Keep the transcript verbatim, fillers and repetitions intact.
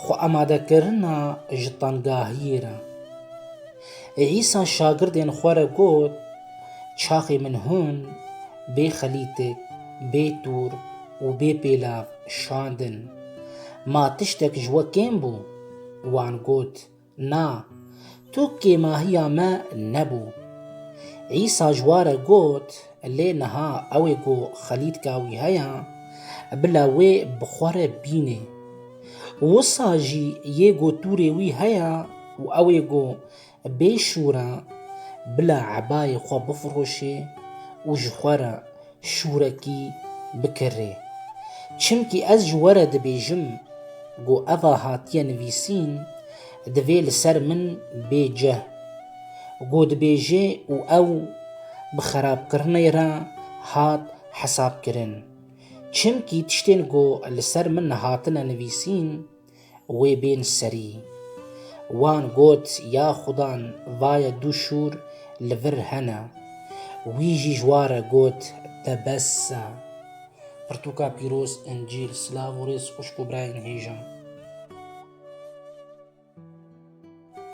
Xwe amadekirina ji tengahiyê re. Îsa şagirdên xwe re got, Çaxê min hûn bê xelîtik, bê tûr û bê pêlav şandin. Ma tiştek ji we kêm bû? Wan got, Na, tu kêmahiya me nebû. Îsa ji wa re got, Lê niha ew ê ku xelîtka wî heye, bila wê bi xwe re bînê. Wisa jî yê ku tûrê wî heye û ew ê ku bê şûr e, bila ebayê xwe bifiroşê û ji xwe re şûrekî bikirê. Çimkî ez ji we re dibêjim, ku eva hatiye nivîsîn, divê li ser min bê cih. Ku dibêjê û ew bi xerabkirinê re hat hesabkirin. Çimkî tiştên ku li ser min hatine nivîsîn, wê bên serî. Wan got, Ya Xudan, vaye du şûr li vir hene. Wî jî ji wa re got, Te bes e. Pirtûka pîroz, Încîl. Silav û rêz xwişk û birayên hêja.